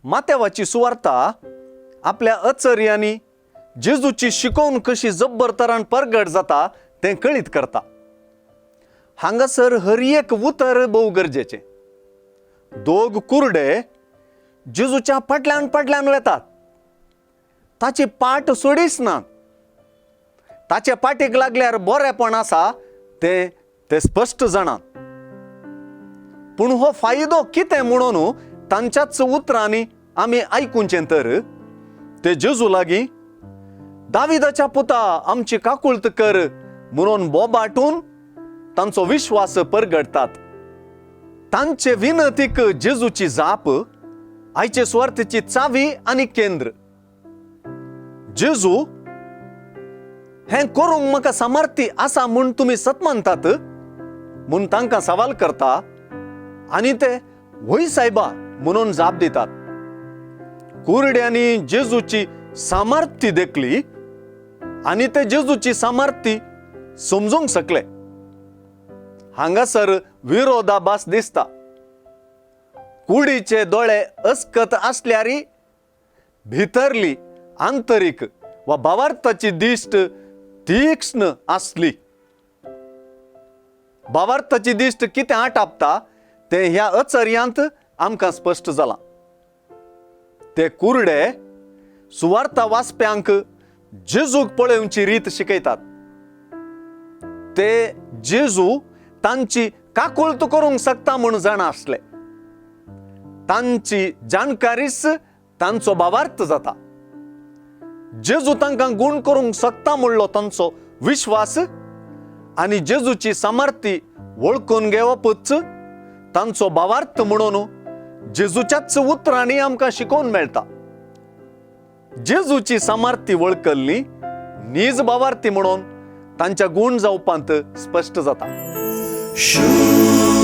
माथ्यावाची सुवार्ता आपल्या अचर्यांनी जेजूची शिकोवन कशी जब्बर तरान परगट जाता तें कळीत करता. हांगासर हर एक उतर भोव गरजेचें. दोग कुरडे जेजूच्या फाटल्यान फाटल्यान वेतात, ताची पाट सोडीच ना. ताचे पाटीक लागल्यार बरेपण आसा तें ते स्पश्ट जाणात. पूण हो फायदो कितें म्हणून तांच्याच उतरांनी आमी आयकुचें तर ते जेजू लागीं दाविदाच्या पुता आमची काकुळत कर म्हणून बोबाटून तांचो विश्वास परगडटात. तांचे विनंतीक जेजूची जाप आयचे सुवार्थेची चावी आनी केंद्र. जेजू हें करूंक म्हाका सामर्थ्य आसा म्हूण तुमी सत मानतात म्हूण तांकां सवाल करता आनी ते वय सायबा म्हणून जाप दितात. कुरड्यांनी जेजूची सामर्थ्य देखली आनी ते जेजूची सामर्थ्य समजूंक शकले. हांगासर विरोधाभास दिसता. कुडीचे दोळे अस्कत आसल्यार भितरली आंतरीक वा भावार्थाची दिश्ट तीक्ष्ण आसली. भावार्थाची दिश्ट कितें आटापता तें ह्या अचर्यांत आमकां स्पश्ट जालां. ते कुरडे सुवार्ता वाचप्यांक जेजूक पळोवची रीत शिकयतात. ते जेजू तांची काकुळत करूंक शकता म्हूण जाणा आसले. तांची जाणकारीच तांचो भावार्थ जाता. जेजू तांकां गूण करूंक शकता म्हणलो तांचो विश्वास आनी जेजूची सामर्थ्य वळखून घेवपूच तांचो भावार्थ म्हणून जेजूच्याच उतरांनी आमकां शिकोवन मेळटा. जेजूची सामर्थ्य वळखल्ली नीज भावार्थी म्हणून तांच्या गूण जावपांत स्पश्ट जाता. शुभ